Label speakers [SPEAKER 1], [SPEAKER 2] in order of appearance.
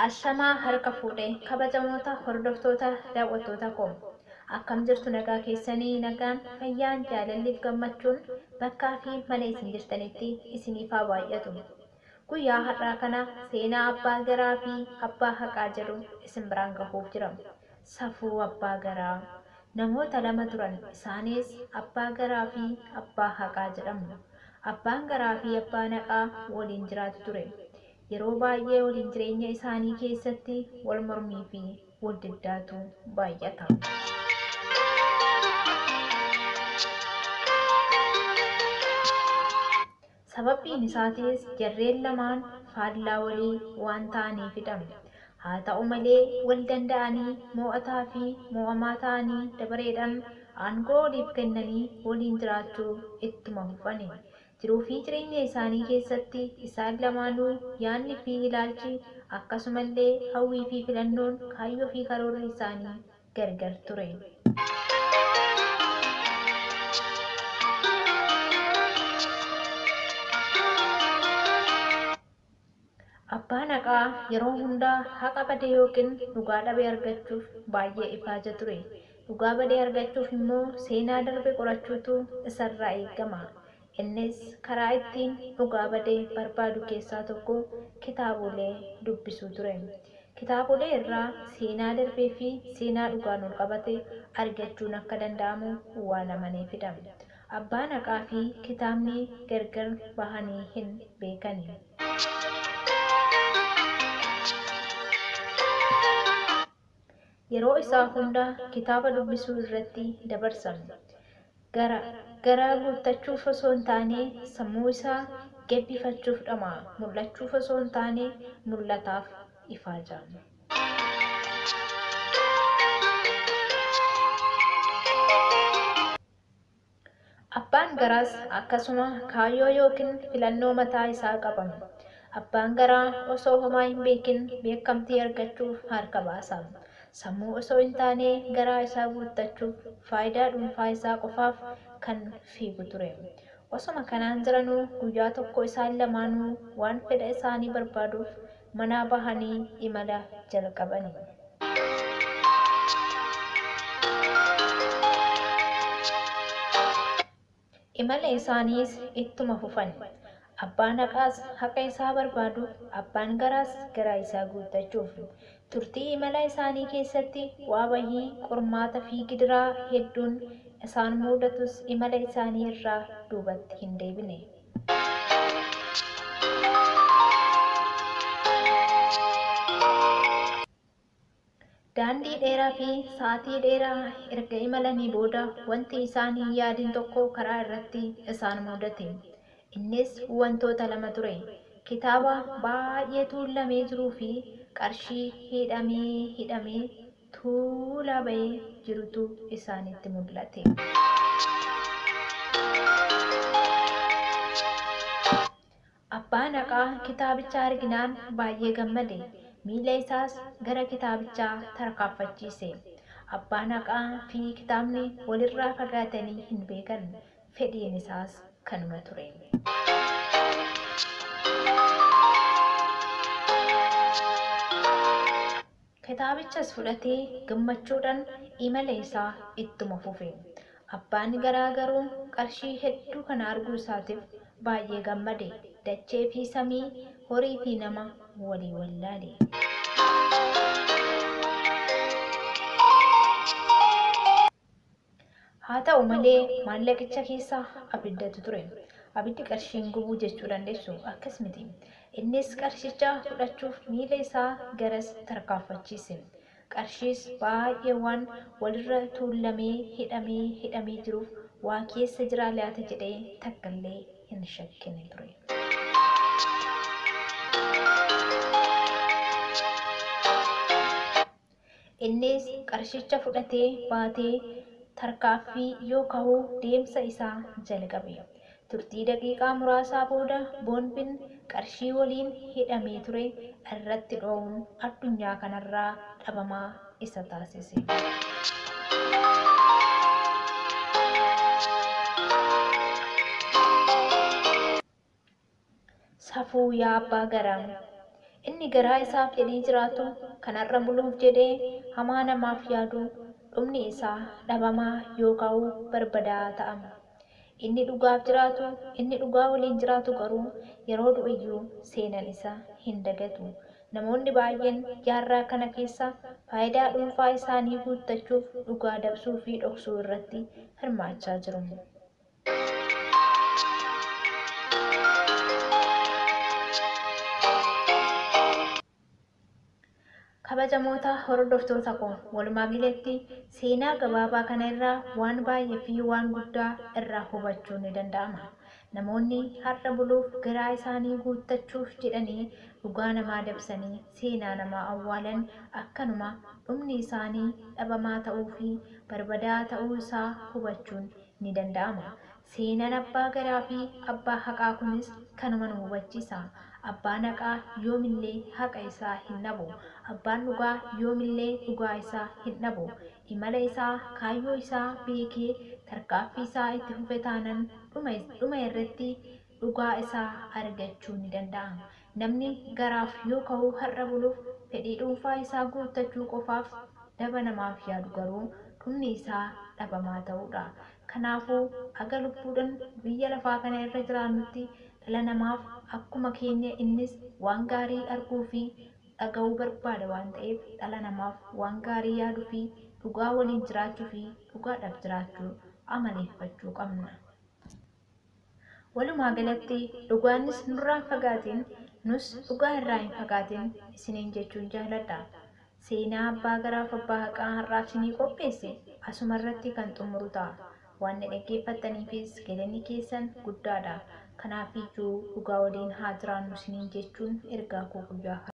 [SPEAKER 1] Ashamaa harka fuudhee kabajamoota hordoftoota daawwattoota koo akkam jirtu nagaa keessanii nagaan fayyaan jaalalliif gammachuun bakkaa fi mana isin jirtanitti isiniif haa baay'atu. Guyyaa har'aa kana seenaa abbaa garaa fi abbaa haqaa jedhu isin biraan gahuuf jira. Safuu abbaa garaa. Namoota lama turan isaanis abbaa garaa fi abbaa haqaa jedhamu. Abbaan garaa fi abbaan haqaa waliin jiraatu ture. Yeroo baay'ee waliin jireenya isaanii keessatti wal mormii fi wal diddaatu baay'ata. Sababbiin isaatis jarreen lamaan faallaa walii waan ta'aniifidha. Haa ta'u malee wal danda'anii moo'ataa fi moo'amaa ta'anii dabareedhaan aangoo waliif kennanii waliin jiraachuu ittuma fufani. Jiruu fi jireenya isaanii keessatti isaan lamaanuu yaadni fi ilaalchi akkasumallee hawwii fi filannoon kaayyoo fi karoorri isaanii gargar ture. Abbaan haqaa yeroo hundaa haqa bade yookiin dhugaa dhabe argachuuf baay'ee ifaaja ture. Dhugaa bade argachuuf immoo seenaa darbe qorachuutu isarraa eegama. Innis karaa ittiin dhugaa bade barbaadu keessaa tokko kitaabolee dubbisuu ture. Kitaabolee irraa seenaa darbee fi seenaa dhugaan ol qabate argachuun akka danda'amu waan amaneefidha. Abbaan haqaa fi kitaabni gargar bahanii hin beekani. Yeroo isaa hunda kitaaba dubbisuu irratti dabarsa. Garaa guuttachuuf osoo hin taane sammuu isaa gabbifachuuf dhama'a. Mul'achuuf osoo hin taane mul'ataaf ifaaja. Abbaan garaas akkasuma kaayyoo yookiin filannoo mataa isaa qaba. Abbaan garaa osoo homaa hin beekin beekamtii argachuuf harka baasa. Sammuu osoo hin taane garaa isaa guuttachuuf faayidaa dhuunfaa isaa qofaaf kan fiigu ture. Osuma kanaan jiranuu guyyaa tokko isaan lamaanuu waan fedha isaanii barbaaduuf manaa bahanii imala jalqabani. Imala isaaniis ittuma fufan. Abbaan haqaas haqa isaa barbaaduuf, abbaan garaas garaa isaa guuttachuuf. Turtii imala isaanii keessatti bu'aa bahii, qormaata fi gidiraa hedduun isaan mudatus imala isaanii irraa duubatti hin deebine. Daandii dheeraa fi sa'aatii dheeraa erga imalanii booda wanti isaan hin yaadin tokko karaa irratti isaan mudate. Innis wantoota lama ture. Kitaaba baay'ee tuulamee jiruu fi qarshii hidhamee hidhamee tuulaa bahee jirutu isaanitti mul'ate. Abbaan haqaa kitaabicha arginaan baay'ee gammade. Miila isaas gara kitaabichaa tarkaanfachiise. Abbaan haqaa fi kitaabni walirraa fagaatanii hin beekan. Fedhiin isaas kanuma ture. Kitaabichas fudhatee gammachuudhaan imala isaa ittuma fufe. Abbaan garaa garuu qarshii hedduu kana arguu isaatiif baay'ee gammade. Dachee fi samii, horii fi nama walii wallaale. Haa ta'u malee maallaqicha keessa abiddatu ture. Abiddi qarshiin gubuu jechuu dandeessu akkas miti. Innis qarshicha fudhachuuf miila isaa garas tarkaanfachiise. Qarshiis baay'ee waan walirra tuulamee hidhamee hidhamee jiruuf waa keessa jira laata jedhee takkallee hin shakkine ture. Innis qarshicha fudhatee baatee tarkaaffii yoo ka'u deemsa isaa jalqabe. Turtii daqiiqaa muraasaa booda boombiin qarshii waliin hidhamee ture irratti dho'uun addunyaa kanarraa dhabamaa isa taasise. Safuu yaa abbaa garaa. Inni Inni garaa isaaf jedhee jiraatu, kan har'a buluuf jedhee hamaa namaaf yaadu, dhumni isaa dhabamaa yookaan barbadaa ta'a. Inni dhugaaf jiraatu, inni dhugaa waliin jiraatu garuu yeroo du'eyyuu seenan isa hin dagatu. Namoonni baay'een jaarraa kana keessa faayidaa dhuunfaa isaanii guuttachuuf dhugaa dabsuu fi dhoksuu irratti hirmaachaa jiru. Kabajamoota hordoftoota koo, walumaa galatti seenaa gabaabaa kana irraa waan baay'ee fi waan guddaa irraa hubachuun ni danda'ama. Namoonni har'a buluuf garaa isaanii guuttachuuf jedhanii dhugaa namaa dabsanii seenaa namaa awwaalan akkanuma dhumni isaanii dhabamaa ta'uu fi barbadaa ta'uu isaa hubachuun ni danda'ama. Seenaan abbaa garaa fi abbaa haqaa kunis kanuma nu hubachiisa. Abbaan haqaa yoomillee haqa isaa hin dhabu. Abbaan dhugaa yoomillee dhugaa isaa hin dhabu. Imala isaa, kaayyoo isaa beekee tarkaanfii isaa itti fufe taanan dhuma irratti dhugaa isaa argachuu ni danda'a. Namni garaaf yoo ka'u har'a buluuf fedhii dhuunfaa isaa guuttachuu qofaaf daba namaaf yaadu garuu dhumni isaa dhabamaa ta'uudha. Kanaafuu aga lubbuudhaan biyya lafaa kana irra jiraannutti dhala namaaf akkuma keenya innis waan gaarii arguu fi dhaga'uu barbaada waan ta'eef dhala namaaf waan gaarii yaaduu fi dhugaa waliin jiraachuu fi dhugaadhaaf jiraachuu amaleeffachuu qabna. Walumaa galatti dhugaanis nurraa hin fagaatin, nus dhugaa irraa hin fagaatin isiniin jechuun jaaladha. Seenaa abbaa garaaf abbaa haqaa har'aaf isinii qopheesse asuma irratti kan xumuru ta'a. Waan na dhaggeeffattaniifis galanni keessan guddaadha. Kanaafiyyuu dhugaa waliin haa jiraannu isiniin jechuun ergaa koo guyyaa